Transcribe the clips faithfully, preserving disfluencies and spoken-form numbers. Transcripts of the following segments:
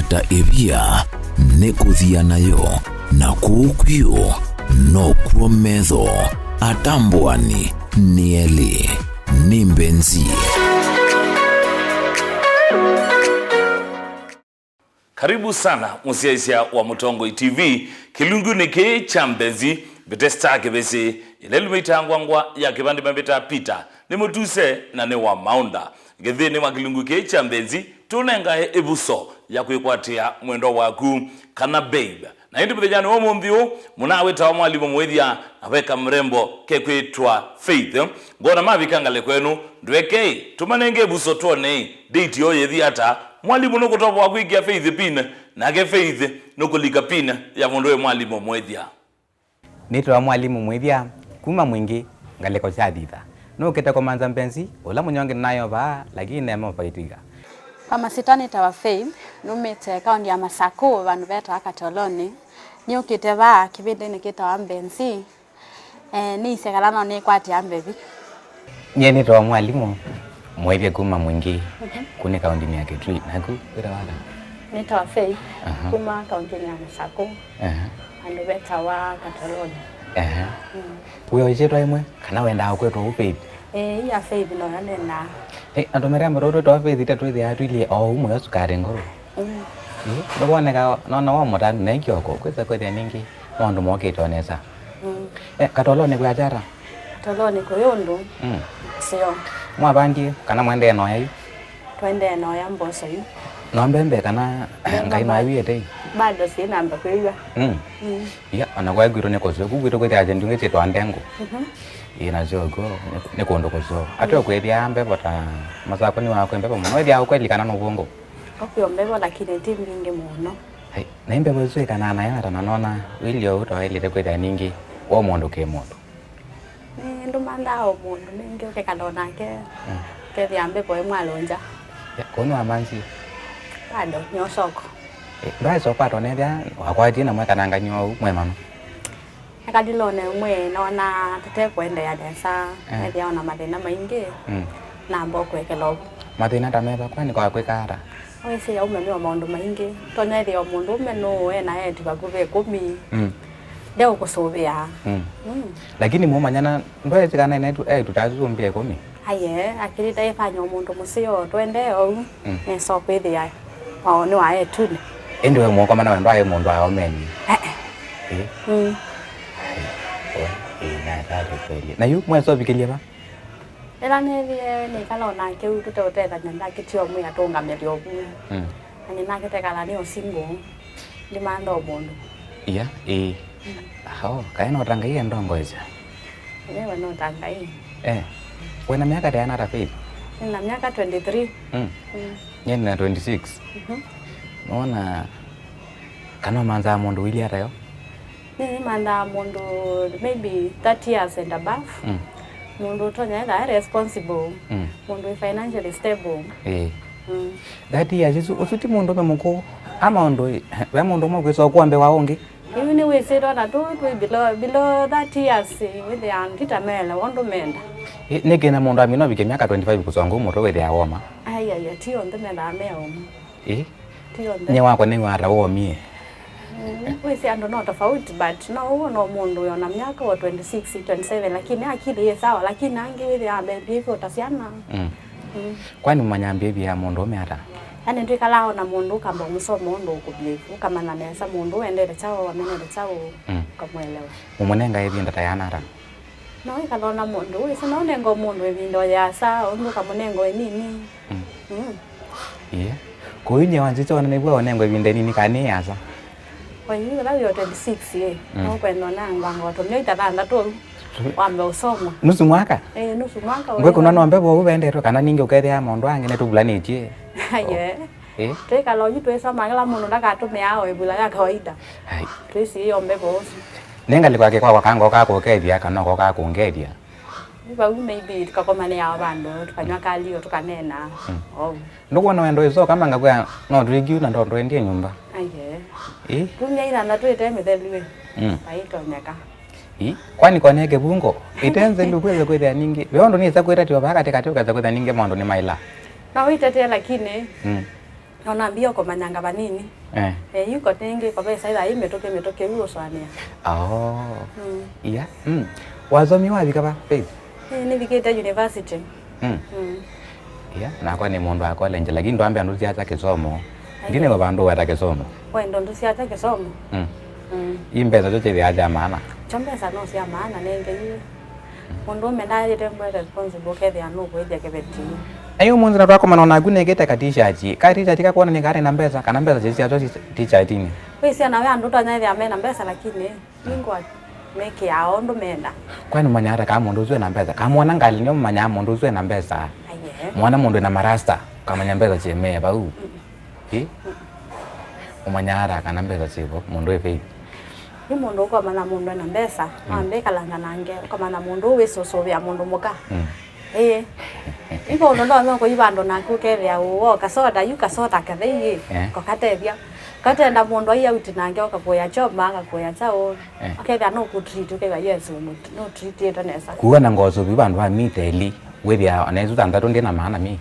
Ta ĩvia nĩ kũthia nayo, na kũu kwĩũ nokw'o metho atambũani nĩ elĩ. Nĩ Mbenzi. Karibu sana, mũsyaĩĩsya wa Mũtongoi T V. Kĩlungunĩ kĩĩ kya Mbenzi, mbĩte Star Kĩvĩsĩ, ĩla ĩlumĩte ngwangwa ya kĩvandĩ mambĩtaa Peter, nĩ mũtuse na nĩ wa maũnda. Kĩthĩnĩ wa kĩlungu kĩĩ kya Mbenzi, tũnengae ĩvuso ya kwĩkwatĩa mwendwa waku, kana babe. Na ĩndĩ mũthenyanĩ wa ũmũnthĩ ũũ, mũnaa wĩtawa mwalimũ mũĩthya na veka mrembo kekwĩtwa Faith. Ngona mavika ngalĩko ĩno, ndwekei, tũmanenge ĩvuso twone date yoo yĩthi ata. Mwalimũ nũkũtovoa kwĩkĩa Faith pin, nake Faith nũkũlika pin ya mũndũ wĩ mwalimũ mũĩthya. Nĩtawa mwalimũ Mwĩthya, kuma Mwingĩ, ngalĩko sya Thitha. Nũkĩte kũmanza Mbenzi, ũla mũnyonge nĩnayo vaa, lakini neema ũvaitw'ĩka. Kwa masyĩtwa nĩtawa Faith, numĩte kaũntĩ ya Masakũ, vandũ vetawa Katolonĩ. Nĩũkĩte vaa kĩvĩndĩnĩ kĩtawa Mbenzi. Eh, nĩisye kana no nĩkwatĩa mbevi. Nyie nĩtawa mwalimũ Mwĩthya kuma Mwingĩ, mhm, kũnĩ kaũntĩnĩ ya Kitui. Naku wĩtawa ata? Nĩtawa Faith, aha, kuma kaũntĩnĩ ya Masakũ, aha, vandũ vetawa Katolonĩ. Aha. Mm. Wĩ o ĩsyĩtwa ĩmwe, kana wendaa kwĩtwa ũ Faith? Ĩĩ, ya Faith noyo nendaa. Ĩ, andũ marĩa matũtwĩtawa Faith ite twĩthĩaa tũilyĩ o ũu mũyo sukarĩ ngũrũ. Mm. Ĩ, ndũkwoneka, nona wa mũtanu na ikioko, kwĩsa kwĩthĩa ningĩ maũndũ mokĩte o nesa. Mm. Eh, Katolonĩ kwĩ ata ata? Katolonĩ kũĩ ũndũ. Mm. Sio. Mwavandie kana mwendee noya yu? Twendee noya mboso yu. No mbembe kana ngai mayu etei? Bado sinamba kwĩw'a. Mm. Mm. Ia, ona kwa kwitũ nĩ kũseo, ku kwitũ kwĩthĩa ajendi ũngĩ syĩtwa ndengũ. Mhm. Ĩ, nasyo kw'o nĩ, nĩ kũndũ kũseo. Ate ũkwĩthĩa mbevo ta Masakũ nĩ wakwĩ mbevo mũno, ĩthĩa ũkweli kana nũvũngũ? Ũkwĩo mbevo lakini ti mbingĩ mũno. Hai, na imbevo isu ĩkanaa nayo ata na nona wĩlyo ũu ta waĩlĩte kwĩthĩa ningĩ o mũndũ kĩ mũndũ? Nĩ ndũmanthaa o mũndũ ningĩ ũkekala o nake, mm, kethĩa mbevo ĩmwalũngya. Ya, kũu nĩwamanzie? Bado, nĩ o soko. Eh, ndwaĩ soko atonethĩa wakwatie na mwekanangany'a ũu mwemano? Ekalilone ũmwe nona tũtekũendeea nesa, eh, ethĩa ona mathĩna maingĩ, mm, namba ũkwekela ũvu. Mathĩna ta meva kwani kwakwĩka ata? Wĩsĩ aume nĩo maũndũ maingĩ. Tonya ĩthĩa o mũndũ ũme nũũ ena eĩtu vakuvĩ ĩkũmi. Mm. Ndeũkũsũvĩa. Mm. Mm. Lakini mũmanyana ndwaĩsĩ kana ena eĩtu, eĩtu ta asu mbĩa ĩkũmi? Aye, akĩlĩta ĩfanya o mũndũ mũseo, twende ou. Mm. Nesa kwĩthĩa wao nĩ wa eĩtunĩ. Ĩndĩ we mũkomana we ndwaĩ mũndũ aomeni? Eh, eh. Ĩ? Mm. Ai, we, ĩ, naĩsatĩ kweli. Na yu mwesa ũvikĩlye va? Ĩla nĩthie nĩkala o nake ũu tũteũtethany'a, ndakĩtie ũmwĩa tũũngamĩlya ũvu. Mm. Na nĩnakĩtekala nĩ o single, ndimantha o mũndũ. Ia, ĩĩ. Mm. Ao, kaĩ no ta Ngai endongoesya? Newe no ta Ngai. Eh. Wĩna myaka ta yana ata Faith? Nĩna myaka twenty-three. Mm. Mm. Nyie nĩna twenty-six. Mhm. Nona kana ũmanzaa mũndũ wĩlĩ ata yo? Nĩnĩmanthaa mũndũ maybe thirty years and above. Mm. Mũndũ ũtonya etha e responsible. Mm. Mũndũ wĩ financially stable. Ĩĩ. Mm. Thirty years isu, ũsu ti mũndũme mũkũũ. Ama ũndũ, ve mũndũ ũmwe kwĩsa ũkũa mbee wa ũngĩ. Yu nĩwĩsĩtwe na tũ twĩ below, below thirty years, wĩthĩa nditamele ũndũ menda. Ĩ, nĩkĩ na mũndũ amina ũvike myaka twenty-five kũsonga ũmũtwe wĩthĩa woma? Ai, ai, ai, ti onthe methaa me omu. Ĩ? Ti onthe. Nye wakwa nĩwata womie. Mm, wĩsĩ andũ no tofauti, but no ũwona mũndũ wĩona myaka o twenty-six, twenty-seven, lakini akili yĩ sawa, lakini angĩ wĩthĩaa behavior ta syana. Mm. Mm. Kwani mumanya behavior ya mũndũ ũme ata? Yani, ndwĩkalaa ona mũndũ ũkamba ũmũsoma ũndũ ũkũbehave, ũkamanya nesa mũndũ wendete kyaũ, amenete kyaũ, mm, ũkamwelewa. Mumũnenga ĩvinda ta yana ata? No wĩkala ona mũndũ, wĩsĩ no ũnenga mũndũ ĩvinda o yĩasa, ũngĩ ũkamũnenga o ĩnini. Mm. Mm. Ĩĩ. Kũu nye wanzĩte ona nĩw'a ũnengwa ĩvinda ĩnini kana nĩ yĩasa? Kwa yu ĩla wĩ o twenty-six ĩ, mm, no kwenda ũnengwanga o tũmyei ta thanthatũ ũu, wambe ũsoma. Nusu mwaka? Ĩĩ, nusu mwaka. Ngwe ũyũ kuna nombe vou vendetwe kana ningĩ ũkethĩa maũndũ angĩ nĩtũvulanĩtye? Aye. Ĩĩ. Twĩkala oyu twĩsoma, kĩla mũndũ ndakatũmĩaa o ĩvula ya kawaida. Ai. Twĩsĩ yombe vou. Nĩ ngalĩko yake kwakwa kango kakũkethya kana ko kakũngethya? Nĩ vau maybe tũkakomanĩaa vandũ, tũkanywa kalio, tũkaneena. Mm. Ou. Ndũkwona wendo ĩsoka manga kwĩa no tũikiu na ndo twendie nyũmba? Aye. Ĩ? Kumya ithanthatũ ĩte mĩthelu ĩ. Mm. Vaitonyeka. Ĩ? Kwani konee kĩvungo? Ĩte nzelu kwĩza kwĩthĩa ningĩ. Ve ũndũ nĩsa kwĩtatĩwa vaa katĩkatĩ ũkesa kwĩthĩa ningĩ maũndũ nĩ maila. No wĩtatĩe lakini. Mm. Na nambia kũmanyanga vanini. Eh. Eh, yu ko nĩngĩ ko vesa ĩla ĩ mĩtũkĩ mĩtũkĩ yu ũsũanĩa. Oh. Mm. Yeah. Mm. Wasomi wavika va, Faith? Eh, nĩvikĩte university. Mm. Mm. Yeah, nakwa nĩ mũndũ wa college, lakini ndwambe andũ siata kĩsomo. Ndine kwa vandu weta kĩsomo. Wendo ndũ siata kĩsomo. Mm. Mm. Ii mbesa syo syĩthĩaa sya maana. Kyo mbesa no sya maana nenge yu. Mũndũũme ndaĩlĩte mbwe responsible ũkethĩa nũkũĩthya kĩveti. Ayo mũnzĩ na twakomana naku nekĩte ka t-shirt. Ka t-shirt kakwona nĩ karĩ na mbesa, kana mbesa syĩ syatwa t-shirtinĩ. Wĩsĩa nawe andũ ũtanya ĩthĩa mena mbesa lakini ningwa mekĩaa o ũndũ menda. Kwani ũmanyaa ata kaa mũndũ ũsu ena mbesa? Kamwona ngalĩ nĩo mũmanyaa mũndũ ũsu ena mbesa. Aye. Mwana mũndũ ena marasta, kamanya mbesa syemee vau. Mm. Ĩ? Ũmanyaa ata kana mbesa syĩvo mũndũ wĩ Faith? Yu mũndũ ũkomanya mũndũ ena mbesa, mm, wambe ĩkalanga nake, ũkomanya mũndũ ũũ wĩsũsũvĩa mũndũ mũka. Mm. Ĩĩ. Iko ũndũ ndonya kũi vandũ naku ũkethĩa ũũ, kasoda yu kasoda kathei ĩ, eh, kokatethya. Katenda mũndũ ai auti nake ũkakũya choma, akakũya chao. Eh. Ũkethĩa no kũtreat, ũkethĩa yes, no treatĩte nesa. Kuwa na ngoso vi vandũ va miteli, wĩthĩa ona isu thanthatũ ndĩ na maana mi.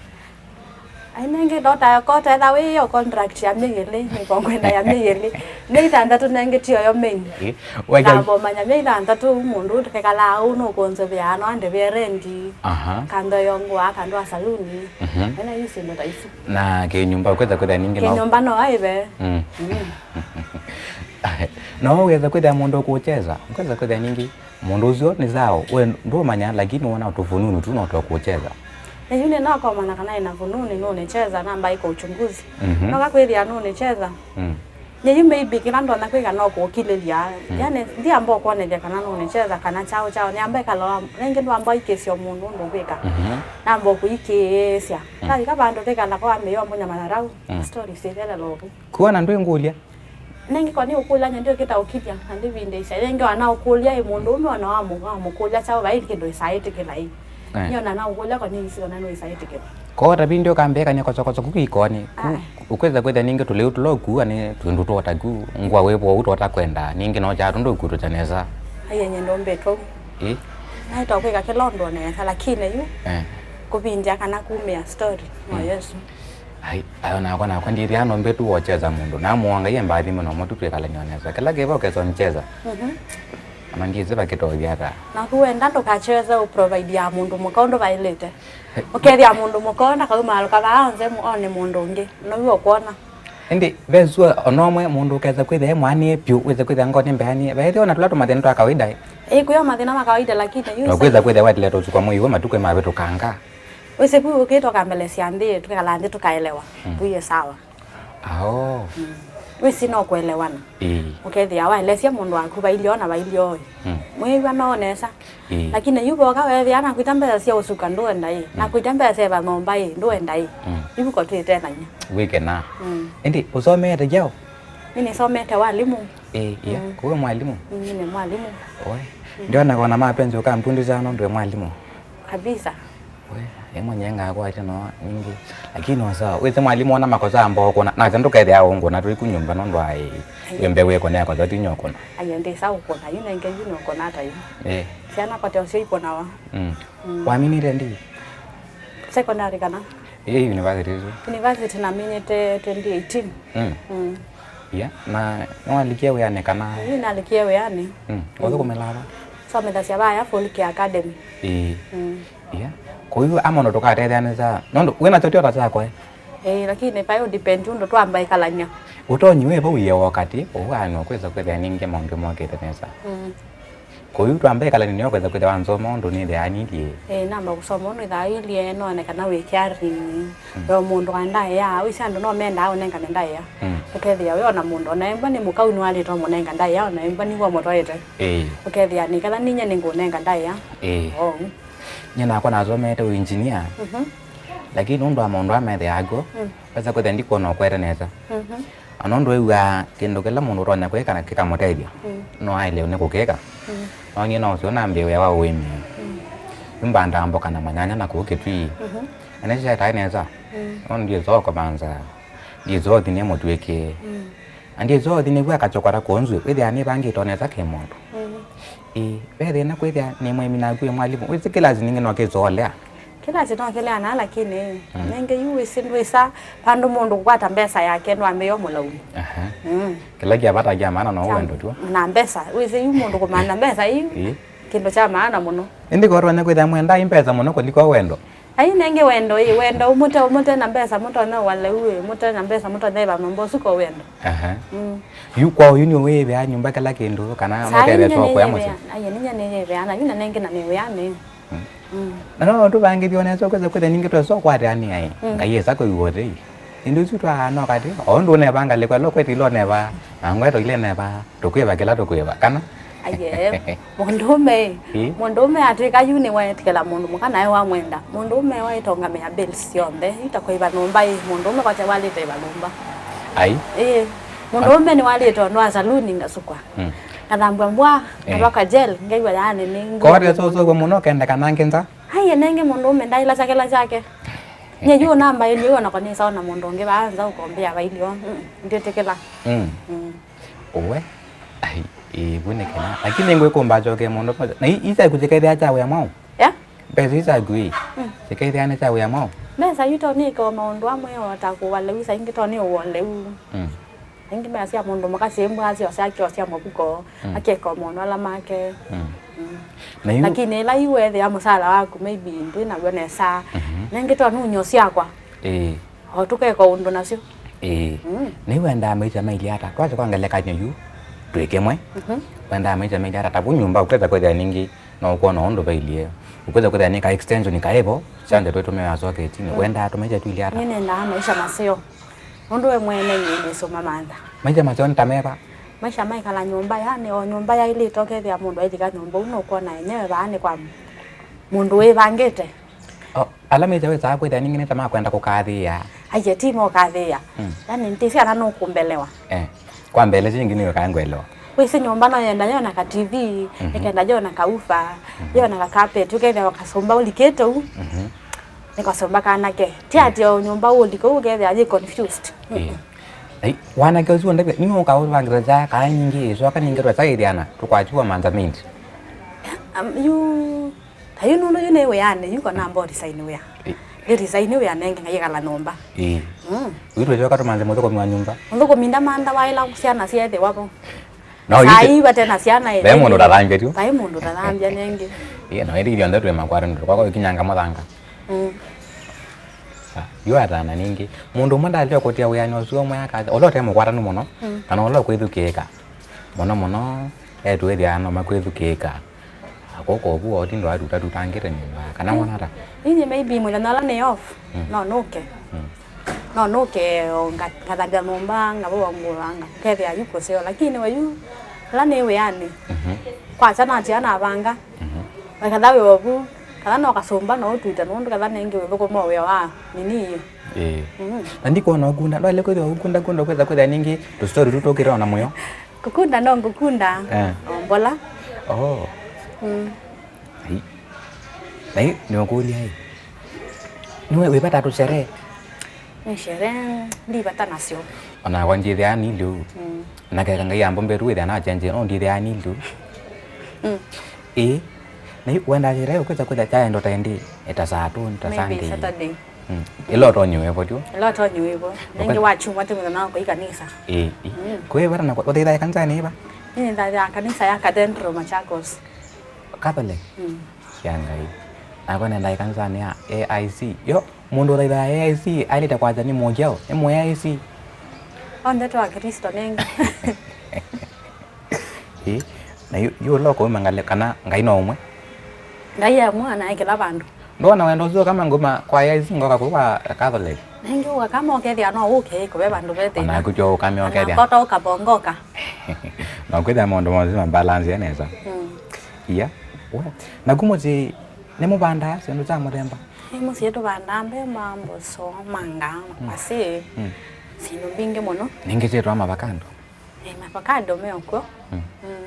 Ai nengĩ ndota kota etha wĩ yo contract ya myei ĩlĩ, mĩkongo ĩna ya myei ĩlĩ. Myei thanthatũ nengĩ ti oyo main. Eh, weka- Namba ũmanya myei thanthatũ mũndũ ũtekalaa ũu nũkũnzũvĩa no andĩvĩe rendi. Aha. Kando yongwa kando wa saluni. Mhm. Ena yu syĩndũ ta isu. Na kĩnyũmba ũkwĩtha kwĩtha ningĩ no. Kĩnyũmba no aive. Mm. Mm. No ũgetha kwĩtha mũndũ ũkũcheza, ũkwĩtha kwĩtha ningĩ. Mũndũ ũsu nĩ sawa, we ndũmanya, lakini wona tũvununi tu no twa kũcheza. Na yu nĩnakomana kana ĩna vununi nũnĩcheza, namba ĩka uchunguzi. Mhm. Noka kwĩthĩa nũnĩcheza. Mm. Na yu maybe kĩla ndonya kwĩka no kũkilĩlya. Mm. Yani, ndiamba ũkwonethya kana nũnĩcheza, kana chao chao. Nĩamba ĩkaloa, nengĩ ndwamba ikĩsya mũndũ ũndũ ũkwĩka. Mhm. Namba kũikĩĩsya. Mm. Navika vandũ vĩkala kwa mĩyo mbunya madharau. Mm. Story sivele lovu. Kuona ndwĩ ngũlya. Nengĩ kwa nĩ ũkũlya nye ndiũkĩta ũkilya na ndĩvindĩsya. Nengĩ wana ũkũlya ĩ mũndũũme ona wamũ- wamũkũlya kyaũ vai kĩndũ ĩsaĩtĩkĩla ĩ. Eh. Nĩ ona na ũkũlya kwa nĩ isi ona nĩ ĩsaĩtĩkĩla. Koo ta vindĩ ũkambĩĩkany'a kosokoso ku kĩkonĩ. Ku- Ai. Ũkwĩsa kwĩthĩa ningĩ tũlĩu tũla ũkua nĩ twĩndũ twota ku ngũa wĩvo ũu twota kwenda ningĩ no kyaa tũndũ ũkutũkya nesa. Aienye ndũmbĩtwe. Ĩ? Naĩta ũkwĩka kĩla ũndũ nesa lakini yu. Eh. Kũvindya kana kumĩa story no Yesu. Ai, ayo nakwa nakwa ndithia no mbetu wocheza mundu. Na muonga ye mbathi muno mutu twikala nyonesa. Kila kiva ukesa ncheza. Mhm. Ama ndizi vakitothia ata. Na kuenda ndukacheze u provide ya mundu muka undu vailite. Ukethia mundu muka ona kauma aluka vaanze mu one mundu ungi. No uo kuona. Indi vesua onomwe mundu ukeza kwithe mwanie piu withe kwithe ngoni mbeanie. Vaithio na tula tumathina twa kawaida. Ikuyo mathina ma kawaida lakini yu. No kwitha kwithe watile tusuka muiwe matuko mavitukanga. Wĩsĩ vu ũkĩte ũkambelesya nthĩ, tũkekala nthĩ tũkaelewa. Mm. Vu yĩ sawa. Ao. Mm. Wĩsĩ no kũelewana. Ĩĩ. Ũkethĩa waelesya mũndũ waku vailyo na vailyo ĩ. Mm. Mwĩw'a no nesa. Ĩĩ. Lakini yu voka weethĩa nakwĩta mbesa sya ũsuka ndũenda ĩ. Mm. Nakwĩta mbesa sya ĩva nyũmba ĩ, ndũenda ĩ. Mm. Yu vuko twĩtethany'a. Wĩkena. Mm. Ĩndĩ ũsomete kyaũ? Mimi nisomete walimu. Ĩĩ, iya. Mm. Kuwe mwalimu? Mimi ni mwalimu. Oe. Mm. Ndiona kona mapenzi ukampundisha no ndwe mwalimu. Kabisa. We, emwe nyenga kwate no nyingi. Lakini no sawa. Wĩsĩ mwalimu ona makosa amba ũkũna. Na kĩndũ kethĩa ũngũna tũiku nyũmba no ndwaĩ. Wembe wĩkũna kosa ti nyokũna. Ayo ndĩ sawa ũkũna. Yu nenge yu nokũna ata yu. Eh. Ciana kote ũcio ikonawa. Mm. Mm. Waminire ndi? Secondary kana? Ĩ university tu. University naminyĩte twenty eighteen. Mm. Mm. Yeah. Na nĩwalikie wĩanĩ kana? Yu nalikie wĩanĩ. Mm. Mm. Ũthũkũmĩlaa va? Somethasya vaya Full Care Academy. Ĩĩ. Mm. Yeah. Kwa hiyo ama ndo tukatetheanĩsa. Nondo wĩna chotio ta chakwa. Eh, lakini payo depend undo twamba ikalanya. Utonyi we vau ye wakati, uwa no kweza kwethia ninge maundu mokite nesa. Mm. Kwa hiyo twamba ikalanya nio kweza kwethia wanzoma undu ni the anidie. Eh, namba kusoma undu thaili no ne kana we caring. Mm. Yo mundu andae ya, wisi andu no menda au nenga nenda ya. Mm. Ukethia we ona mundu ona emba ni mukau ni wali to munenga ndai ya ona emba ni wa mutwaite. Eh. Ukethia ni kana ninye ningunenga ndai ya. Eh. Oh. Nye nakwa nasomete ũinjinia, mhm, lakini nũndũ wa maũndũ aa methĩaa kw'o, mm, wesa kwĩthĩa ndikwona ũkwete nesa. Mhm. Na nũndũ wĩw'aa kĩndũ kĩla mũndũ ũtonya kwĩka na kĩkamũtethya, mm, no aelewe nĩ kũkĩka. Mm. No nyie no ũseo nambĩe wĩa wa ũĩmi. Mm. Yu mbandaa mboka na manyanya na kũu kĩtwii. Mhm. Na nĩsyo syataĩ nesa. Mm. No ndiĩsoo kũmanza. Ndiĩsoo thinia mũtw'ĩkĩe. Mm. Na ndiĩsoo thinia vu akachokora kũnzw'ĩ, wĩthĩaa nĩvangĩte o nesa kĩmũndũ. Mm. Ĩĩ, ve thĩna kwĩthĩa nĩ mũĩmi naku wĩ mwalimũ. Wĩsĩ kĩlasi ningĩ no kĩsoolea. Kĩla kĩndũ no kĩleana, lakini, mm, nenge yu wĩsĩ ndwĩsa vandũ mũndũ kũkwata mbesa yake ndwambĩĩo mũlaumu. Aha. Mm. Kĩla kya vata kya maana no wendo tu. Na mbesa, wĩsĩ yu mũndũ kũmantha mbesa yu, ĩĩ, kĩndũ kya maana mũno. Ĩndĩ ko twanya kwĩthĩa mwenda ĩ mbesa mũno kũliko wendo. Ai nenge wendo ĩ, wendo mũte, mũte na mbesa mũtonya waleu ĩ, mũte na mbesa mũtonya ĩva mambo ũsu ko wendo. Aha. Mm. Yu kwa ũyu nĩ wĩvea nyũmba kĩla kĩndũ kana mũkethĩa soko ya mũsyĩ. Ai ninya nĩyĩvea na yu na nenge na nĩwĩanĩ. Mm. Mm. Na no tũvangĩthye o nesa ũkwĩsa kwĩthĩa ningĩ twesa ũkwatĩanĩa ĩ. Mm. Ngai esa kũiw'a ũthei. Ĩndĩ ũsu twaa no katĩ, o ũndũ ũneva ngalĩko ĩla ũkwĩtĩ ila ũneva, na ngweto ila ĩneva, tũkwĩva kĩla tũkwĩva, kana? Aye, mũndũũme, ĩ? Ĩ? Mũndũũme atwĩka yu nĩwetĩkĩla mũndũ mũka nae wamwenda. Mũndũũme waĩtongamĩa bills syonthe, ita kũiva nyũmba ĩ, mũndũũme kwakya walĩte ĩva nyũmba. Ai? Ĩ, mũndũũme nĩwalĩte ũndũ wa saluni ngasukwa. Mm. Ngathambwa mbwa, eh, ngavakwa gel, ngaigwa yaani nĩ ngũa. Kore soso we mũno kende kana ngenza? Ai, enenge mũndũũme ndaĩla chakela chake. Nye yu namba ĩlĩ yu onakwa nĩsawa na mũndũ ũngĩ vaa nza ũkombĩa vailyo. Mm, ndĩtĩkĩla. Mm. Mm. Ũwe? Ai, ĩĩ, vu nĩ kĩna. Lakini ngwĩkũmba njoke mũndũ. Na i-, isaku chikethĩa cha wĩa mwaũ? Ya? Mbesa isaku ĩ. Mm. Chikethĩa nĩ cha wĩa mwaũ? Mbesa yu to nĩke o maũndũ amwe o ta kũwa lĩu, sa ingĩ to nĩ ũwa lĩu. Mm. Ĩngĩ mbesa sya mũndũ mũka syĩ mbwa syo syake o sya mũvuko, mm, akeka o maũndũ ala make. Mm. Mm. Na yu- Lakini ĩla yu weethĩa mũsala waku maybe ndwĩ naw'o nesa, mhm, nengĩ to nunyo syakwa. Ĩĩ. O tũkeka ũndũ nasyo. Ĩĩ. Mm. Na yu wendaa maisha mailye ata? Twasye kwa ngelekany'o yu, twĩ kĩmwe. Mhm. Wendaa maisha mailye ata? Ta vu nyũmba ũkesa kwĩthĩa ningĩ, no ũkwona ũndũ vailyĩ. Ũkwĩsa kwĩthĩa nĩ ka extension kaĩvo, sya ndeto ĩtũmĩwa socket-inĩ. Mm. Wendaa tũmaisha twĩlye ata? Nĩ nendaa maisha maseo. Nũndũ we mwene nĩ nĩsũma mantha. Maisha maseo nĩ ta meva? Maisha maikala nyũmba, yani o nyũmba yaĩlĩte ũkethĩa mũndũ ailika nyũmba ũu nũkwona enyewe vaa nĩ kwa mũndũ wĩvangĩte. O, ala maisha wĩsaa kwĩthĩa ningĩ nĩ ta makwenda kũkathĩĩa. Aiye, ti mokathĩĩa. Mm. Yani, ndĩsĩ kana nũkũmbelewa. Eh. Kwa mbele syĩngĩ nĩwĩkaa ngwelewa. Wĩsĩ nyũmba no yenda yona ka T V, mhm, ĩkenda yona ka ufa, mhm, yona ka carpet, ũkethĩa wakasũmba ũlikĩte ũu. Mhm. Nĩ kasũmba kanake. Ti ati o nyũmba ũlika ũu ũkethĩa yĩ confused. Eh. Ai, wanake ũsu ndavya, nĩ ũkaũvangĩra kya kaa nyingĩ, ĩsoka ningĩ twasaĩthĩana, tũkwatiwa mantha mingi. Um, yu Ta yu nũndũ yu nĩ wĩanĩ, yu kona mbo resign wĩa. Ĩ. Nĩ resign wĩa nenge ngaikala nyũmba. Ĩ. Mm. Yu twĩtyoka tũmanthe mũthũkũmi wa nyũmba. Mũthũkũmi ndamantha waĩla syana syethĩwa vo. No, saa yu ii vate na syana. Ve mũndũ ũtathambya tu. Vai mũndũ ũtathambya nenge. Ĩ, no, ĩndĩ ithyonthe twĩ makwaro nĩ kwakwa ũkinyanga mũthanga. Mm. Sa, yu atana ningĩ. Mũndũ ũmwe ndalio kũtia wĩanĩ ũsu ũmwe akasya. Ũla ũte mũkwatanu mũno, mm, kana ũla ũkwĩthukĩĩka. Mũno mũno, etũ ĩthĩana no makwĩthukĩĩka. Akoko ovu otinda atutatutangĩte nyũmba, kana wona ata? Inye maybe mũthenya ũla nĩ off, mm, no nũke. Mm. No nũke, o nga-, ngathambya nyũmba, ngavũa nguo, nga-, ngethĩa yu kũseo, lakini we yu, ũla nĩ wĩanĩ. Mhm. Kwakya natia navanga. Mhm. Wekatha wĩ ovu, kana no kasũmba no ũtwite nũndũ ketha nengĩ wĩthũkũma wĩa wa nini iyo. Ĩĩ. Mhm. Na ndikwona ũkunda, ndwaĩle kwĩthĩwa ũkunda, kunda kwĩtha kwĩthĩa ningĩ tũstory tũtũkĩte ona mũyo. Kũkunda no ngũkunda. Eh. O mbola. Oh. Mm. Ai. Na yu nĩũkũlya ĩ. Nĩwe wĩvata tũsherehe? Nĩ sherehe, ndivata nasyo. Onakwa ndithĩaa nilĩ ũu. Mm. Na keka Ngai ambũmbĩtu wĩthĩa na change, no ndithĩaa nilĩ ũu. Mm. Ĩĩ. Na yu wenda sherehe ũkwĩsa kwĩtha kyaendo ta ĩndĩ, ĩta saa two, ĩta Sunday. Maybe Saturday. Mm. Ĩla ũtonyi wĩvo tyo. Ĩla ũtonyi wĩvo. Nengĩ wa chuma ti mũthenya wa kũi kanisa. Ĩĩ, ĩĩ. Mm. Kwĩ vata na ũthaithaa ĩkanisa nĩ ĩva? Nĩ nĩthaithaa kanisa ya Cathedral Machakos. Catholic? Mm. Ya Ngai. Nakwa nenda ĩkanisa nĩ ya A I C. Yo, mũndũ ũthaithaa A I C ailĩte kwasya nĩ mũkyaũ, nĩ mũ A I C. Onthe twa Kristo nengĩ. Ĩĩ, na yu, yu ũla ũkauma ngalĩ kana Ngai no ũmwe? Ngai e mwana e kĩla vandũ. Ndona wendo ũsu kama nguma kwa A I C ngoka kũu kwa Catholic. Nengĩ ũka kama ũkethĩa no ũke ĩko ve vandũ ve thĩna. Onaku tyo ũkame ũkethĩa. Ona kota ũkabongoka. Na kwĩthĩa maũndũ mothe ma balance nesa. Mm. Iya. We. Naku mũsyĩ nĩ mũvandaa syĩndũ sya mũthemba? Ĩ mũsyĩ tũvandaa mbemba, mboso, manga, mm, masĩ. Mm. Syĩndũ mbingĩ mũno. Ningĩ syĩtwa mavakando. Ĩ, mavakando me ũkw'o. Mm. Mm.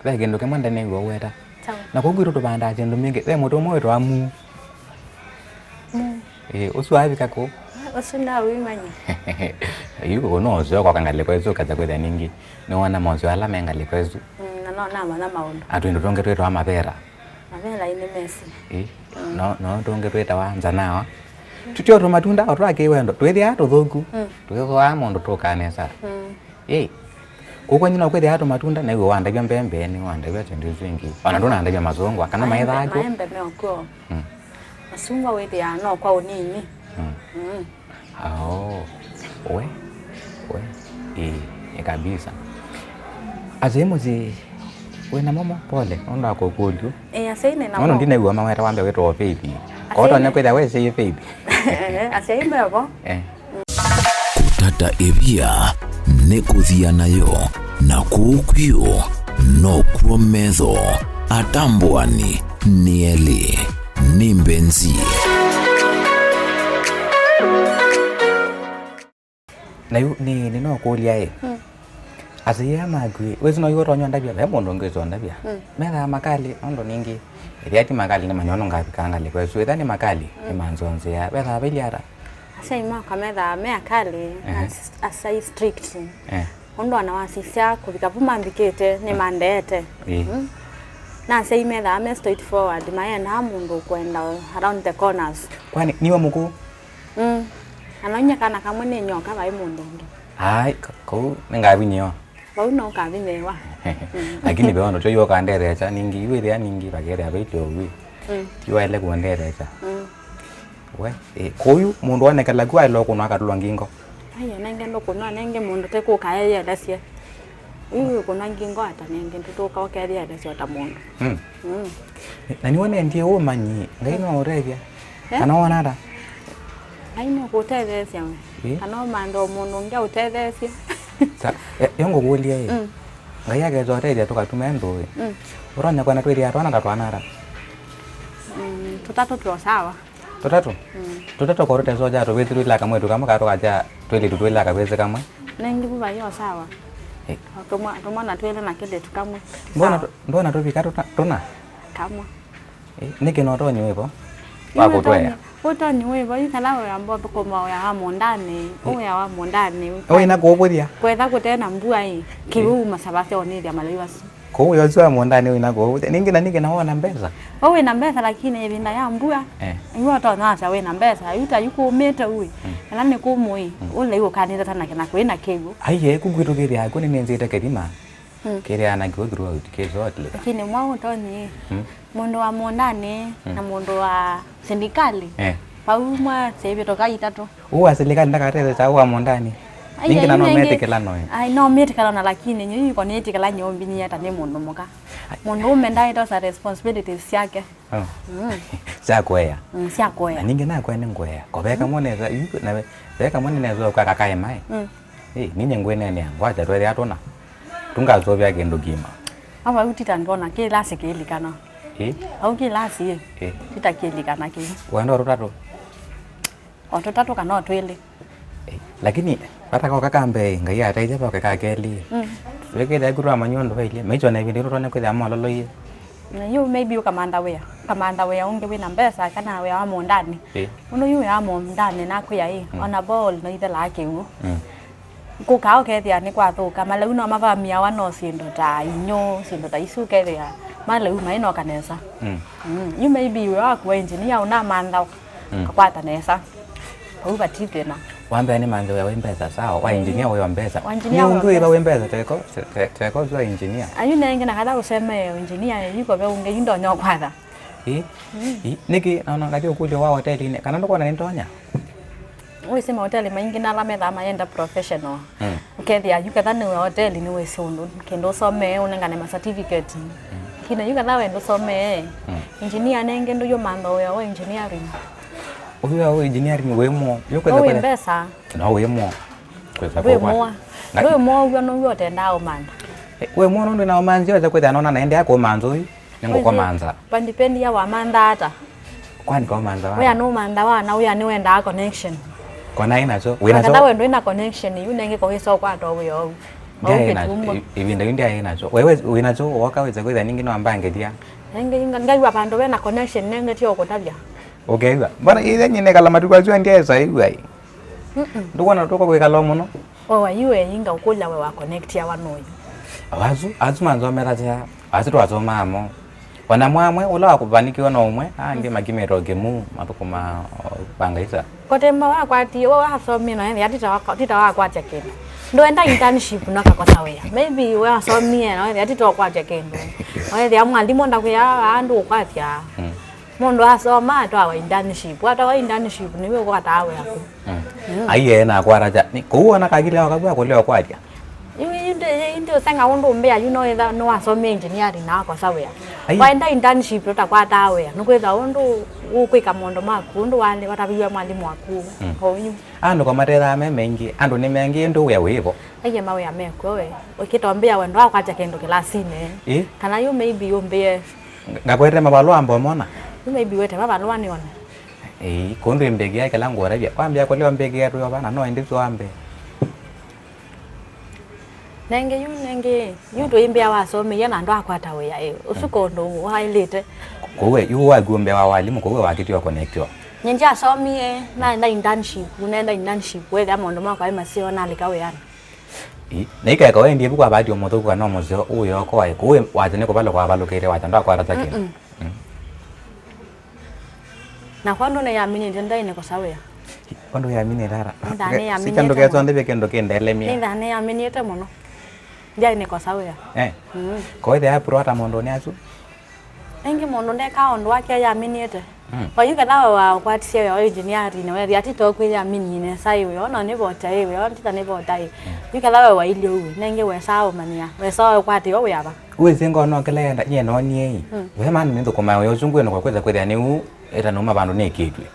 Ve kĩndũ kĩmwe ndanew'a ũweta. Sawa. Na kũu kwitũ tũvandaa syĩndũ mbingĩ. Ve mũtĩ ũmwe wĩtwa mu. Mu. Ĩ, ũsu wavika kũ? Ũsu ndawĩmanya. Yu kũu no ũseo kwa kangalĩko ĩsu ũkasa kwĩthĩa ningĩ. Nĩwona moseo ala me ngalĩko ĩsu. Mm, na no namanya maũndũ. Atwĩndũ tũngĩ twĩtwa mavera. Mavela ĩnĩ mesi. Ĩ. Mm. No, no tũngĩ twĩtawa nzanawa. Tũtyo tũmatunda, o twa kĩwendo, twĩthĩaa tũthũku, mm, twĩthũaa mũndũ tũkaa nesa. Mm. Ĩ, kũu kwenyu no kwĩthĩaa tũmatunda, nĩw'o wandavya mbembe, nĩ wandavya syĩndũ isu ingĩ. Ona ndũnandavya masũngwa, kana maembe, maethaa kw'o? Maembe me o kw'o. Mm. Masũngwa wĩthĩaa no kwa ũnini. Mm. Mm. Oh, we, we, ĩ, ĩ kabisa. Asyai mũsyĩ, wĩna momo, pole, nũndũ wa kũkũlyo. Ĩ, asyai nĩna momo. Nũndũ ndinew'a maweta wambe wĩtawa Faith. Asyai. Kotonya nĩ- kwĩthĩa we syai Faith. Asyai mevo. Eh. Kũtata ĩvia nĩ kũthia nayo, na kũu kwio nokw'o metho. Atambũani nĩ elĩ. Nĩ mbenzi. Na yu nĩ, nĩ no kũlya ĩ. Mm. Asyai aa maku ĩ, wĩsĩ no yu ũtonya ũndavya, ve mũndũ ũngĩ wĩsĩ ũndavya. Mm. Methaa makali, nũndũ ningĩ, ĩthĩa ti makali nĩ manywa nũngavika ngalĩko ĩsu. Ĩthĩa nĩ makali, mm, nĩ manzonzea. Vethaa vailye ata? Asyai makwa methaa me akali, ehe, na s-, asyai strict. Eh. Ũndũ ona wasisya kũvika vu mambikĩte, nĩmandeete. Ĩĩ. Mm. Na asyai methaa me straightforward, mayendaa mũndũ ũkwenda around the corners. Kwani niwe mũkũũ? Mm. Ana inya kana kamwe nĩ nyoka vai mũndũ ũngĩ. Ai, ka-, kũu nĩngavinyĩwa. Vau no ũkavinyĩwa. Mm. Lakini ve ũndũ tyo yu ũkandetheesya, ningĩ yu ĩthĩa ningĩ vakethĩa vaityo ũwĩ. Mm. Ti waĩle kũndetheesya. Mm. We, ĩ, kũu yu mũndũ onekela ku aĩle ũkũnwa akatũlwa ngingo. Ai, anenge ndũkũnwa, anenge mũndũ te kũka eyelesye. Yu ũkũnwa ngingo ata nenge ndũtũka ũkeyelesya o ta mũndũ. Mm. Mm. Na nĩwe nendie ũmanyi, Ngai no ũtethya. Eh? Kana wona ata? Ngai no kũtetheesya we. Ĩ? Kana ũmanthe o mũndũ ũngĩ aũtetheesye. Sa, e, yo ngũkũlya ĩ. Mm. Ngai akesa ũtethya tũkatuma ndũĩ. Mm. Ũtonya kwona twĩthĩa twana ta twana ata? Mm, tũtatũ twĩ o sawa. Tũtatũ? Mm. Tũtatũ kwa tũtesoja tũvĩsĩ twĩlaka mwĩtu kamwe kaa tũkaja twĩlĩtu twĩlaka vĩsĩ kamwe? Nengi vu vai o sawa. Eh. O tũmwa-, tũmwana twĩlĩ na kĩlĩtu kamwe. Mbona sawa. Tũ-, mbona tũvika tũta-, tũna? Kamwe. Eh, nĩkĩ no ũtonyi wĩvo? Yu wa kũtwea. Ũtonyi, ũtonyi wĩvo, yu kala wĩa mbo thũkũma wĩa wa mũndanĩ, eh, wĩa wa mũndanĩ. Ũina kũũvũthya. Kwetha kũte na mbua ĩ, kĩw'ũ, eh, masavasya onĩthya malaiva. Kũu wĩa ũsu wa mũndanĩ wĩna kũu. Ningĩ na ningĩ na wona mbesa. We wĩna mbesa, lakini ĩvinda ya mbua, eh, iwe ũtonya wasya wĩna mbesa. Yu ta yu kũũmĩte ũĩ. Mm. Kana nĩ kũmũ ĩ. Mm. Ũlei ũkanĩte ta na kĩna kwĩ na kĩw'ũ. Aiye, ku kwitũ kĩthĩaa ku nĩnĩnzĩte kĩthima. Mm. Kĩthĩaa na kĩw'ũ throughout, kĩ shortly. Lakini mwa ũtonyi ĩ. Mm. Mũndũ wa mũndanĩ, mm, na mũndũ wa silikalĩ. Eh. Vau mwa syĩvĩtũka itatũ. Ũũ wa silikalĩ ndakatetheesya ũũ wa mũndanĩ. Ai, ningĩ na ai, no nengĩ metĩkĩla noĩ. Ai, no metĩkĩla na lakini nyũĩ iko nĩtĩkĩla nyũmbinyie ta nĩ mũndũ mũka. Ai. Mũndũ ũme ndaĩtosa responsibilities syake. Oh. Mm. Sya kũea. Mm, sya kũea. Na ningĩ nakwa nĩ ngũea. Koveka, mm, mwe nesa, yu, na ve-, veka mwe nesa kwa kakae mai. Mm. Ĩ, ninye ngwĩneenea, ngwasya twethĩa tũna. Tũngasũvĩa kĩndũ kĩima. Ava yu tita ndona kĩlasi kĩlikana. Ĩ? Au kĩlasi ĩ? Ĩ. Tita kĩlikana kĩu. Wenda o tũtatũ? O tũtatũ kana o twĩlĩ. Ĩ, lakini vata koka ka mbee, Ngai ateithya voke ka kelĩ. Mm. Twĩkĩte ku twamanya ũndũ vailye. Maicho na ĩvinda ĩtũ tũtonya kwĩthĩa mololoie. Na yu maybe ũkamantha wĩa. Ũkamantha wĩa ũngĩ wĩna mbesa kana wĩa wa mũndanĩ. Ĩ. Ũndũ yu wĩa wa mũndanĩ nakwĩa ĩ, mm, ona ball no ithelaa kĩw'ũ. Mm. Kũkaa ũkethĩa nĩ kwathũka, maleu no mavamiawa no syĩndũ ta inyũ, syĩndũ ta isu ũkethĩa maleu mainoka nesa. Mm. Mm. Yu maybe wĩa waku wa engineer ũnamantha, mm, ũkakwata nesa. Vau vati thĩna. Wa mbee nĩ manthe wĩa wĩ mbesa, sawa, wa engineer wĩ wa mbesa. Wa engineer wĩ wa mbesa. Nĩ ũngĩ wĩva wĩ mbesa, teko, te-, te-, teko ũsu wa engineer. Ayu nengĩ na katha ũsemee engineer, yuko ve ũngĩ, yu ndonya ũkwatha. Ĩ? Mm. Ĩ? Nĩkĩ, naona ngathi ũkũlyo wa hotelinĩ, kana ndũkwona nĩndonya? Wĩsĩ mahoteli maingĩ na ala methaa mayenda professional. Mm. Ũkethĩa yu ketha nĩ hoteli nĩwĩsĩ ũndũ kĩndũ ũsomee, ũnengane ma certificate. Mm. Lakini yu ketha wenda ũsomee, mm, engineer nengĩ ndũyũmantha wĩa wa engineering. Ũyũ wa engineering wĩ mo, yu kwĩtha wĩ kwĩtha mbesa. No wĩ mo. Kwĩtha wĩ kwa mo. Nga- wĩ mo w'o nũw'o ũtendaa ũmantha. Eh, wĩ mo nũndũ na ũmanzi wĩtha kwĩtha nona naendeea kũmanza ũyu. Nĩngũkomanza. Pandipendia wamantha ata? Kwani komanza wa? Wĩa nũmantha wa na wĩa nĩwendaa connection. Kona ĩnacho, wĩnacho. Wakatha wendo ĩna connection, yu nengĩ kowĩsa ũkwata wĩa ũu. Ndiaĩ na, ĩvinda yu ndiaĩ nacho. Wewe wĩnacho, woka wĩse kwĩtha ningĩ no ambangĩthia. Nengĩ nga-, ngaiwa vandũ wena connection, nengĩ tio kũtavya. Ũkew'a. Mbona ithe nyine kala matukũ acio ndiaĩ saĩw'a ĩ? Mm-mm. Ndũkwona tũko kwĩkala mũno? Owa yu eyinga ũkũlya we wa connectiawa noyu. Asu, asu manzomethasya, asu twasomaa mo. Ona mwamwe, ũla wakũvanikiwe no ũmwe, angĩ makimĩte o kĩmu, mathũkũma o vangaisa. Kũtemba wakwatie, we wasomie na ethĩa, tita wakwa-, tita wakwatya kĩndũ. Ndwenda internship no kakosa wĩa. Maybe we wasomie na ethĩa, tita ũkwatya kĩndũ. Na ethĩa mwalimũ ndakwĩa, aa ndũkwatya. Mm. Mũndũ asoma atwawa internship. Atwawa internship, nĩwe ũkwataa wĩa kũ. Mm. Mm. Aiye na kwaraja. Ni kũu ona kakile wakabwa kũleo kwatya. Yu indi, indi ũsenga ũndũ ũmbĩa yu no ĩtha nĩwasomie engineering na akosa wĩa. Ai. Waenda internship ũtakwataa wĩa. Nũkwĩtha ũndũ ũkwĩka maũndũ maku, ũndũ wale wataviwe mwalimũ waku. Mm. Oyu. Andũ kwa matethaa me maingĩ, andũ nĩ maingĩ, ĩndĩ wĩa wĩvo. Aiye mawĩa mekw'o we. Ũkĩtombĩa wendo wakwatya kĩndũ kĩlasinĩ. Ĩ? Kana yu maybe ũmbĩe. Nga-, ngakwete mavalũa mbomona? Yu maybe wete mavalũa nĩone. Ĩ, kũndũ ĩmbĩkĩa kĩla ngũrevya. Wambĩa kũleo mbĩkĩa twĩ ovana, no ĩndĩ twambe. Nenge yu, nenge yu tũimbĩa wasomeie na andũ akwata wĩa ĩ. Ũsu kũndũ waĩlĩte. Kũu we, yu waku mbee wa walimu, kũu we wakĩtiwa connectiwa. Nye ndyasomie, naenda internship, naenda internship, wethĩa maũndũ makwa ĩ maseo, nalika wĩanĩ. Ĩ, na ikaeka wendie vu kwa bahati ũmũthũku kana ũmũseo, ũyoko waĩ, kũu we, wacha nĩ kũvalũka wavalũkĩte, wacha ndwakwata ta kĩndũ. Mm-mm. Mm. Na kwa ndũne yaminĩte ndaĩ nĩkosa wĩa. Kwa ndũ yaminĩte ara. Nĩthaa nĩyaminĩte mũno. Sika ndũkesondevye kĩndũ kĩndelemia. Nĩthaa nĩyaminĩte mũno. Ndaĩ nĩkosa wĩa. Eh. Mm. Kwa ĩthe ya pro ata maũndũnĩ asu? Ĩngĩ mũndũ ndekaa ũndũ wake yaminĩte. Mm. Kwa yu ketha we wakwatisye wĩa wa engineering, wethĩa ati tokwĩ yamini nesa ĩ wĩa, ona nĩ vota ĩ wĩa, ona tita nĩ vota ĩ. Mm. Yu ketha we wailye ũu, nengĩ wesaa ũmanyĩa, wesaa ũkwatĩo wĩa va? Wĩsĩ ngono kĩla yenda, nyie noonie ĩ. Mm. We man nĩthũkũmaa wĩa ũsu ngwĩnũka kwĩsa kwĩthĩa nĩu ĩtanuma vandũ nĩkĩtw'e.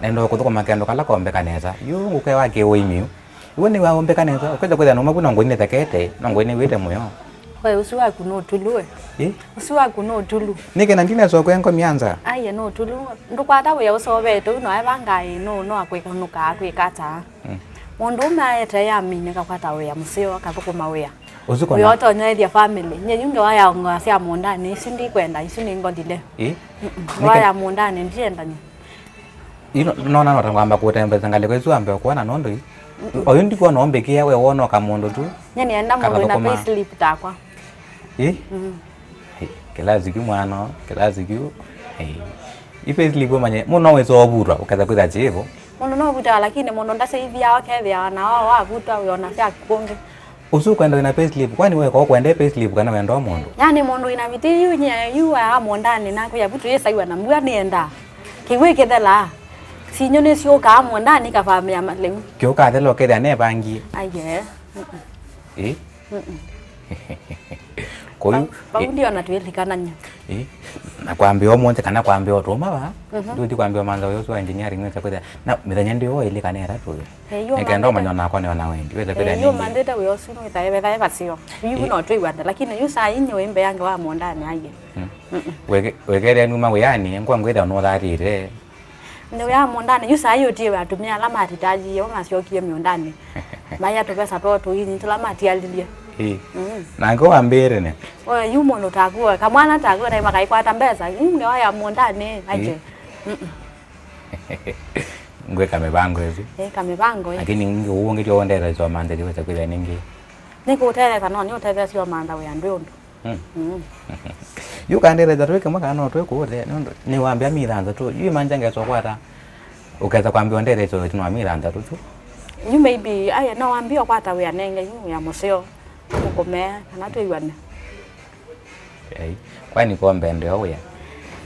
Nenda kũthũkũma kĩndũ kala kombeka nesa. Yu ngũkewa kĩ ũimiu. Iwe nĩwaũmbĩka nesa, ũkesa kwĩthĩa nũma vu no ngũi nĩthekete, no ngũi nĩwĩte mũyo. We, ũsu waku nũtulu we. Ĩ? Ũsu waku nũtulu. Nĩkĩ na ndinesa ũkwĩa ngomya nza? Aiye nũtulu. Ndũkwata wĩa ũsovete, ũu no evangaĩ, no, no akwĩkanũkaa kwĩka ata. Mm. Mũndũ ũme aete yamini kakwata wĩa mũseo, akathũkũma wĩa. Ũsu kona. Wĩa ũtonya ethya family. Nye yu ngewa ya ngoa sya mũndanĩ, isu ndikwenda, isu nĩ ngolile. Ĩ? Mm-mm. Nĩkĩ? Ngoa ya mũndanĩ, ndiendany'a. Ino, nona nota ngwamba kũtembesa ngalĩko isu ambe ũkwona nũndũ ĩ. Mm-mm. Oyu ndikwona ũmbĩkĩa we wona ũka mũndũ tu. Nye nĩenda mũndũ wĩna payslip takwa. Ĩ? Mm. Ĩ, kĩlasi kyu mwana, kĩlasi kyu. Ĩ. I payslip ũmanye, mũndũ no wĩsa ũvutwa, ũketha kwĩtha kĩvo. Mũndũ no ũvutawa, lakini mũndũ ndasĩithia ũkethĩa na wao wavutwa wĩona sya kũngĩ. Ũsu ũkwenda wĩna payslip, kwani we ko kwende payslip kana wenda o mũndũ? Yani mũndũ wĩna viti yu nye yu wa mũndanĩ naku ya vutu yĩsaiwa na mbua nĩenda. Kĩw'ũ kĩthelaa. Sinyo nĩsyũkaa mũndanĩ ikavamĩa malĩu. Kĩũkathela ũkethĩa nevangie. Aiye. Mm-mm. Ĩ? Mm-mm. Koyu, vau ĩ, ndio na twĩlikanany'a. Ĩ? Na kwambĩa ũmũnthĩ kana kwambĩa ũtũma va? Mhm. Ndũthi kwambĩa mantha ũyũ ũsu wa engineering wĩsa kwĩthĩa. Na mĩthenya ndĩ o ĩlĩ kana ĩtatũ. Ĩ, yu nĩkenda ũmanthe ũmanya onakwa nĩ ona wendi. Wĩsa kwĩthĩa. Ĩ, yu nĩngĩ ũmanthe wĩa ũsu nĩwĩthae, wĩthae vaseo. Yu ĩ, no twĩw'ane, lakini yu saa inyi wĩ mbee yange wa mũndanĩ aiye. Mm. Mm-mm. Weke-, wekerea numa wĩanĩ, ngwa ngwĩthĩa nũthatĩte. Nĩ wĩa mũndanĩ, yu saa yu ũtiwe atumĩa ala matitalie, o masyokie mĩũndanĩ. Maia tũvesa twoo tũini, tũla matialilye. Ĩ. Mm. Nake wambĩĩre ne? We, yu mũndũ taku, kamwana taku, na makaikwata mbesa, yu ngewa ya mũndanĩ, aje. Ĩ. Mm-mm. Ngwĩka mĩvango ĩsu. Ĩ, ka mĩvango ĩ. Lakini ningĩ ũũ ũngĩ tyo ũndethesya ũmanthĩlĩ wĩsa kwĩthĩa ningĩ. Nĩkũũtethesya, no nĩũtethesya ũmantha wĩa ndwĩ ũndũ. Mm. Mm. Yu kandethesya twĩ kĩmwe kana no twĩ kũũte, nũndũ nĩwambĩa mi thanthatũ. Yu imanja ngesa ũkwata, ũkesa kwambĩa ũndethesya ĩtina wa mi thanthatũ tu. Yu maybe, aya, no wambie ũkwata wĩa nenge yu wĩa mũseo, ũkũmea, kana twĩw'ane. Ei, kwani ko mbendeo wĩa?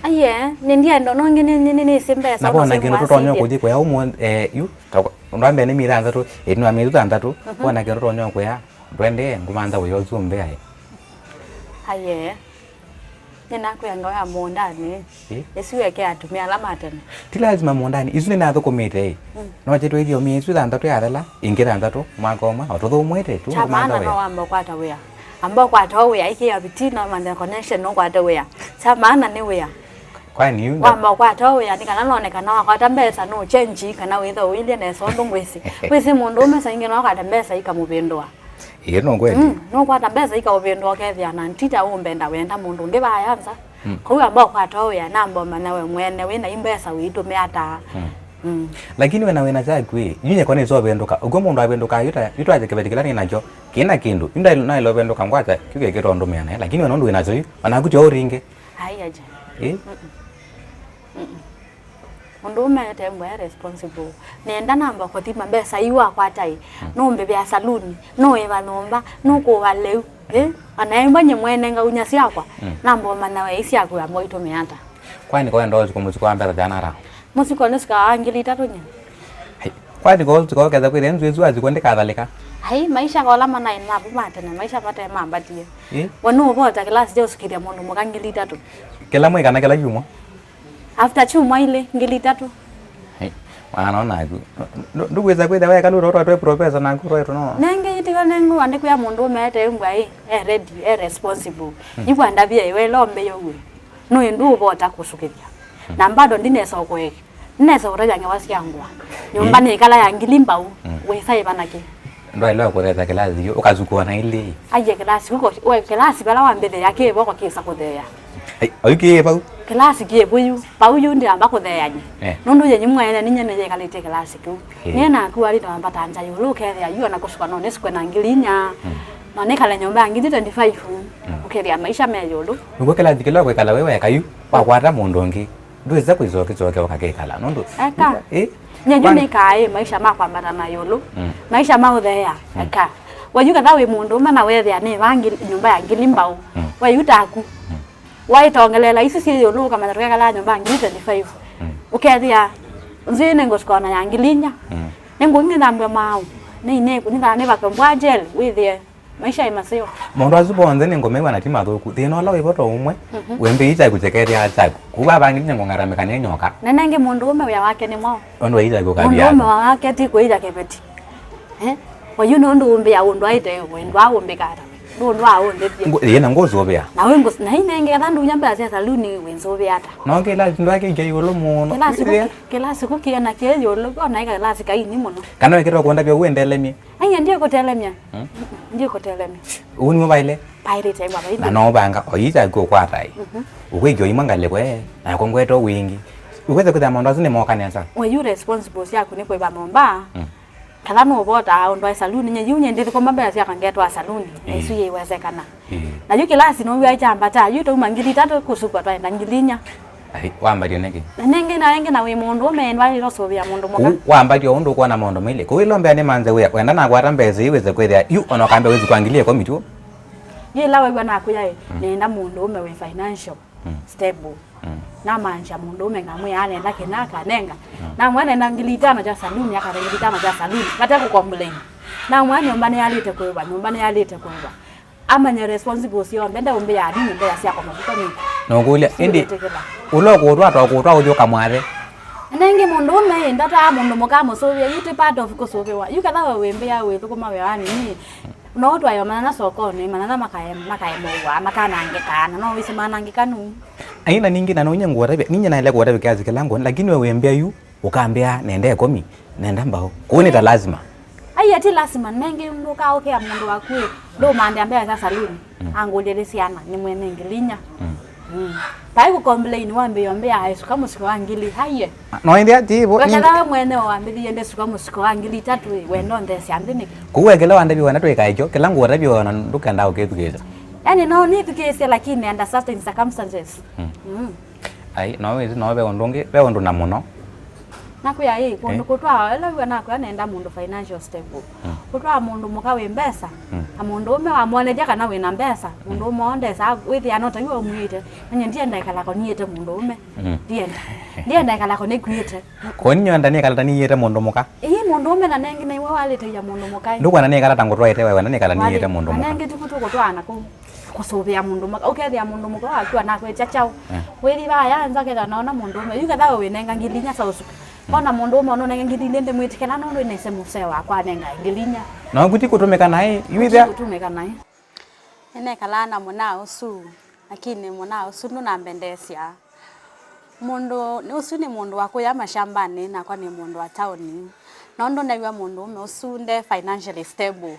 Aiye, nĩ ndienda nongi nĩ, nĩ, nĩ, nĩsĩ mbesa. Na kona kĩndũ tũtonya kũthi kũya ũmũnthĩ, eh, yu, ta kwa, ndwambe nĩ mi thanthatũ, ĩtina wa mĩeri thanthatũ, mhm, kona kĩndũ tũtonya kũya, ndwendee, ngũmantha wĩa ũsu mbea. Aiye. Nĩnakwĩa ngawa ya mũũndanĩ. Ĩ? Ĩsu eke atumĩa ala ma tene. Ti lazima mũũndanĩ. Isu nĩnathũkũmĩte ĩ. Mm. No kĩtwĩthio mĩĩ ĩsu thanthatũ yathela, ĩngĩ thanthatũ, mwaka ũmwe, o tũthũmũĩte tu. Kya maana no wamba ũkwata wĩa. Amba ũkwata o wĩa, ĩkĩa vitina, mantha connection, no ũkwate wĩa. Kya maana nĩ wĩa. Kwani yu nda- Wamba ũkwata o wĩa, nĩ kana none kana wakwata mbesa, no change, kana wĩtha ũilye nesa ũndũ ngwĩsĩ. Wĩsĩ mũndũ ũme saa ingĩ no akwata mbesa ikamũvĩndũa. Ĩĩ, no kweli. Mm, nũkwata mbesa ikaũvĩndũa ũkethĩa na ntita ũmbenda wenda mũndũ ũngĩ vaya nza. Mm. Kwoou amba ũkwata o wĩa, namba ũmanya we mwene wĩna imbesa wĩitũmĩa ata. Mm. Mm. Lakini wĩna, wĩna kyaku ĩ, yu nyekwa nĩsovĩndũka. Ũkw'o mũndũ avĩndũka, yu ta, yu twaje kĩveti kĩla nĩnakyo, kĩna kĩndũ. Yu ndaĩ-, naĩle ũvĩndũka ngwata, kyu kĩkĩtondũmĩa naĩ. Lakini wĩna ũndũ wĩnasyo yu, onaku tyo ũringĩ. Ai, aja. Ĩ? Mm-mm. Mm-mm. Mũndũũme etembwa e responsible. Nenda namba kũthima mbesa iu akwata ĩ. Mm. Nũmbĩvĩa saluni, nũĩva nyũmba, nũkũva lĩu. Ĩ? Ona ĩmwe nyie mwene ngaunya syakwa, mm, namba ũmanya we isyaku amba ũitũmĩa ata. Kwani koenda ũsiko mũsiko wa mbesa jana ata? Mũsiko nĩsikawa ngili itatũ nyie. Hai, kwani ko ũsiko ketha kwĩthĩa nzũ ĩsu asiko ndĩkathalĩka? Ai, maisha kola manaĩ navu ma tene, maisha mate mambatie. Ĩ? We nũũvota kĩlasi kya ũsukĩthya mũndũ mũka ngili itatũ? Kĩla mwĩ kana kĩla kyumwa? After kyumwa ilĩ, ngili itatũ. Hey, mwana naku. Ndũ-, ndũkwĩsa kwĩthĩa weka lũta ũtwatwe professor naku rwetu no. Nenge itiwa nengu andĩku ya mũndũ ũmete mbwa ĩ, e ready, e responsible. Hmm. Ikwa ndavia iwe lombe yowe. Nũĩ ndũũvota kũsukĩthya. Hmm. Na bado ndinesa ũkũeke. Ndinesa ũtavya ngewa sya ngũa. Nyũmba nĩ ĩkala ya ngili mbau, hmm, wĩsa ĩva na kĩ? Ndwaĩle kũthetha kĩlasi yu, ũkasukũa na ilĩ. Aiye kĩlasi, ũko, we kĩlasi vala wambĩthĩa kĩ voko kĩsa kũtheea. Ai, oyu kĩ vau? Kĩlasi kĩ vau yu, vau yu ndiamba kũtheea nye. Eh. Nũndũ yenyu mwene ninye nĩyĩkalĩtye kĩlasi kĩu. Eh. Nye naku wali twambata nza ĩũlũ ũkethĩa yu ona kũsuka no nĩsukwe na ngili inya. Mm. No nĩkale nyũmba ya ngili twenty-five. Mm. Ũkethĩa maisha me ĩũlũ. Nĩguo kĩlasi kĩla ũkwĩkala wĩ weka yu, wakwata mũndũ ũngĩ. Ndwĩsa kwĩsokesokea ũkakĩkala nũndũ. Eka. Ĩ? Nyie yu nĩkaa ĩ maisha ma kwambata na ĩũlũ. Mm. Maisha ma ũtheea. Mm. Eka. Wayu katha wĩ mũndũ ũme na wethĩa nĩ vangi nyũmba ya ngili mbau. Mm. Wayu taku. Mm. Waĩtongelela isu syĩ ĩũlũ ũkamanya tũkekala nyũmba ya ngili twenty-five. Mm. Ũkethĩa nzĩ nĩngũsukona ya ngili inya. Mm. Nĩngũthi nĩthambwe maau. Nĩ nĩ nĩthaa nĩvake mbwa jeli wĩthĩe. Maisha ĩ maseo. Maũndũ asu onthe nĩngũmew'a na ti mathũku. Thĩna ũla wĩvo to ũmwe, mhm, wĩmbĩĩi kyaku kĩkethĩa kyaku. Kũu avangĩte nĩngũng'aramĩka nĩ nyoka. Na nengĩ mũndũũme wĩa wake nĩ mwaũ? Ũndũ aitha kũkavia. Mũndũũme wake ti kũĩtha kĩveti. Eh? Oyu nũndũ ũmbĩa ũndũ aĩte wendwa ũmbĩka ata? Ndũndũ aũndĩthie. Ngũ-, ĩĩ, na ngũsũvĩa. Na wĩ ngũs-, na inenge katha ndunya mbea sya saluni wĩnsũvĩa ata? No kĩla ndwake ngya ĩũlũ mũno. Kĩla siku, kĩla siku kĩena kĩ ĩũlũ, ona ĩka kĩla sikaini mũno. Kana wĩkĩtwa kũndavya ũendelemie. Aiye, ndiũkũtelemya. Hmm? Ndiũkũtelemya. Ũu nĩw'o vaĩle? Vaĩlĩte ĩmwe vaĩle. Na no vanga, o ii kyaku ũkwatae. Mhm. Ũkwĩkĩa imwe ngalĩko, ee, nakwa ngwete o wingĩ. Ũkwĩthĩa kwĩthĩa maũndũ asu nĩmoka nesa. We yu responsible syaku nĩ kũĩva nyũmba. Mm. Kana nũvotaa ũndũ wa saluni, nye yu nye ndĩthũkũma mbesa syakwa ngetwa saluni, na ĩĩ, isu yĩwesekana. Ĩĩ. Na yu kĩlasi nũw'a kyambata, yu twauma ngili itatũ kũsukwa twaenda ngili inya. Ai, wambatie nĩkĩ? Na nengĩ na ĩngĩ na wĩ mũndũ ũme ndwaĩle ũsũvĩa mũndũ mũka. Kũu wambatie ũndũ ũkwona maũndũ mailĩ. Kũu ĩla ũmbea nĩmanze wĩa, wenda nakwata mbesa ii wĩse kwĩthĩa, yu ona ũkambe wĩthi kwa ngili ĩkomi tu. Yĩla wew'a nakwĩa ĩ, mm, nenda mũndũ ũme wĩ financial, mm, stable. Mm. Namaanisha mũndũ ũme ngamwĩa nenda kĩna akanenga. Mm. Namwĩa nenda ngili itano kya saluni, akate ngili itano kya saluni. Vate kũcomplain. Namwĩa nyũmba nĩyalĩte kũĩva, nyũmba nĩyalĩte kũĩva. Amanye responsible syonthe, ndeũmbĩa nini mbesa syakwa mavuko nini. Nũkũlya, ĩndĩ ũla ũkũtwaa ta ũkũtwaa ũthi ũkamwathe. Nengĩ mũndũ ũme ĩ, ndataa mũndũ mũka amũsũvĩa, yu ti part of kũsũvĩwa. Yu ketha we wĩmbĩa wĩthũkũma wĩanĩ nĩ, no ũtwaĩwa manana sokonĩ, manana makae-, makaemow'a, makanangĩka, na no wĩsĩ manangĩka nũu. Aina ningĩ na nũnye ngũtavya, ninye naĩle kũtavya kiasi kĩla ngwona, lakini we wĩmbĩa yu, ũkambĩa nenda ĩkomi, nenda mbao. Kũu nĩ ta lazima. Aiya, ti lazima, nengĩ ndũkaũkĩa mũndũ waku ĩ, ndũmanthe ambĩa sya saluni. Mm. Angũlye nĩ syana, nĩ mwene ngili inya. Mm. Mm. Vai kũcomplain wambĩĩa ũmbĩa aĩsuka mũsiko wa ngili, aiye. No ĩndĩ ati vo. Weketha we mwene wambĩthie ndĩsuka mũsiko wa ngili itatũ ĩ, wenda ũnthesya nthĩ nĩkĩ? Kũu wekĩla wandavya wenda twĩkaĩkyo, kĩla ngũtavya ona ndũkenda ũkĩthukĩĩsya. Yani no nĩthukĩĩsye lakini under certain circumstances. Mm. Mm. Ai, no wĩsĩ, no ve ũndũ ũngĩ, ve ũndũ na mũno. Nakwĩa ĩ, kũndũ, eh, kũtwaa, ĩla wĩwa nakwĩa nenda mũndũ financial stable. Mm. Kũtwaa mũndũ mũka wĩ mbesa, mm, na mũndũ ũme wamwonethya kana wĩna mbesa, mũndũ, mm, ũme ondesa, wĩthĩa no taiwe ũmwĩte, nanye ndienda ĩkalako nĩĩte mũndũ ũme. Mm. Ndienda. Ndienda ĩkalako nĩkwĩte. Koni nywenda nĩkalata nĩĩte mũndũ mũka. Ĩĩ, mũndũ ũme na nengĩ naiwe walĩteia mũndũ mũka ĩ. Ndũkwenda nĩkalata ngũtwaĩte wewe, na nĩkalata nĩĩte mũndũ mũka. Na nengĩ tuku tũkũtwaana kũu. Kũsũvĩa mũndũ mũka, ũkethĩa mũndũ mũka waku anakwĩtya kyaũ. Eh. Wĩthi vaya nza ketha naona mũndũ ũme, yu ketha we wĩnenga ngili inya sya ũsuka. Mm. Kona mũndũ ũme ũnenge ngili ilĩ ndĩmwĩtĩkĩla nũndũ nĩsĩ mũseo wakwa anengae ngili inya. Na ũku ti kũtũmĩka naĩ, yu ĩthĩa. Ti kũtũmĩka naĩ. Nĩnekalaa na mũnaa ũsu, lakini mũnaa ũsu ndũnambendeesya. Mũndũ ũsu nĩ mũndũ wa kũya mashambanĩ, nakwa nĩ mũndũ wa taoni. Nũndũ new'a mũndũ ũme ũsu nde financially stable.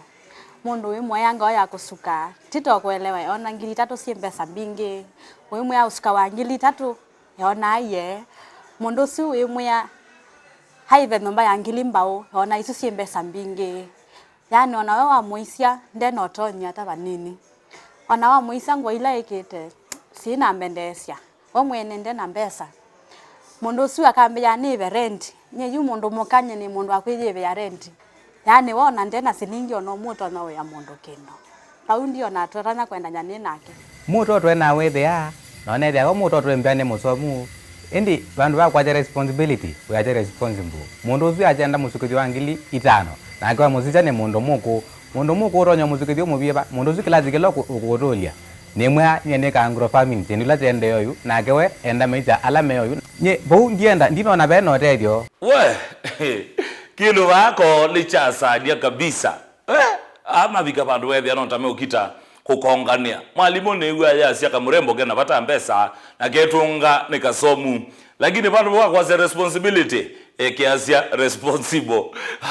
Mũndũ wĩmwĩa ngoo ya kũsuka, ti to kũelewa, eona ngili itatũ syĩ mbesa mbingĩ. Wĩmwĩa ũsuka wa ngili itatũ, eona aiye. Mũndũ ũsu wĩmwĩa aive nyũmba ya ngili mbaũ, eona isu syĩ mbesa mbingĩ. Yaani, ona we wamũisya, nde na ũtonyi ata vanini. Ona wamũisya ngũa ila ĩkĩte, Sinambendeesya. We mwene nde na mbesa. Mũndũ ũsu akambĩa nĩve rent. Nye yu mũndũ mũka nye nĩ mũndũ wa kwĩyĩvĩa rent. Yaani wona nde na silingi ona ũmwe ũtonya ũĩa mũndũ kĩndũ. Vau ndio na twatanya kwendanya nĩ nake. Mũtotwe na wĩthĩa, na onethĩa we mũtotwe mbya nĩ mũsomu. Ĩndĩ vandũ va kwasya responsibility, wĩasya responsible. Mũndũ ũsu akyenda mũsukĩthyo wa ngili itano, nake wamũsisya nĩ mũndũ mũkũ. Mũndũ mũkũ ũtonya mũsukĩthyo mũvie va? Mũndũ ũsu kĩlasi kĩla ũkũ-, ũkũtũlya. Nĩmwĩa nyie nĩka agro farming, syĩndũ ila syendee oyu, nake we enda maisha ala me oyu. Nyie vau ndienda, ndinona ve na ũtethyo. We, kĩndũ vako nĩ kyasania kabisa. Eh, amavika vandũ wethĩa no ta meũkita kũkonganĩa. Mwalimũ nĩw'a yasya kamũrembo kena vata mbesa, na ketũnga nĩ kasomu. Lakini vandũ va kwasya responsibility, ekeasya responsible.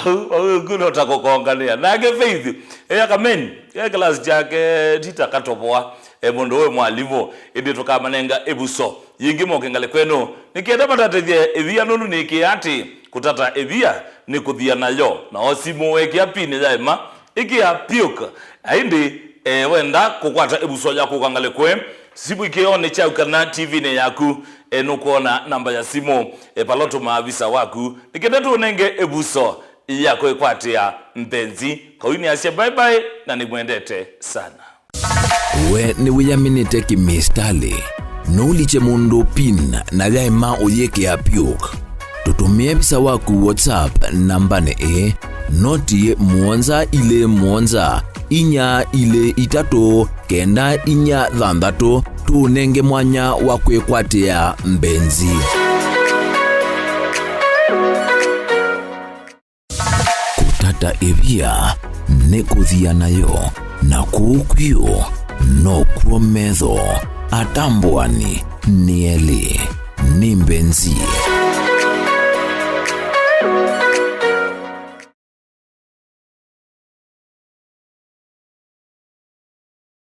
Au, au, ũku no ta kũkonganĩa. Nake Faith, e ya kameni, e class kyake, tita katovoa, e mũndũ we mwalimũ, ĩndĩ tũkamanenga ĩvuso. Yĩngĩ moke ngalĩ kwenu, nĩ kenda matatethye ĩvia nũndũ nĩkĩĩa atĩ kũtata ĩvia nĩ kũthia nayo. Na o simũ wekĩa pin ya ĩma, ĩkĩa piũk. Na ĩndĩ, e, wenda kũkwata ĩvuso ya kũka ngalĩ kwe, simũ ĩkĩonĩ kyaũ kana T V-nĩ yaku, e, nũkwona namba ya simũ, e, vala ũtũmaa visa waku. Nĩ kenda tũnenge ĩvuso ya kwĩkwatĩa mbenzi. Kau nĩasya bye bye na nĩmwendete sana. We nĩwĩyaminĩte kĩmĩsitalĩ? Nũlikye mũndũ pin na yaĩma ũyĩkĩa piũk. Tũtũmĩe visa waku WhatsApp nambanĩ ĩĩ, noti mũonza ilĩ mũonza, inya ilĩ itatũ, kenda inya thanthatũ, tũũnenge mwanya wa kwĩkwatĩa mbenzi. Kũtata ĩvia nĩ kũthia nayo, na kũu kwĩũ nokw'o metho atambũani nĩ elĩ. Nĩ mbenzi.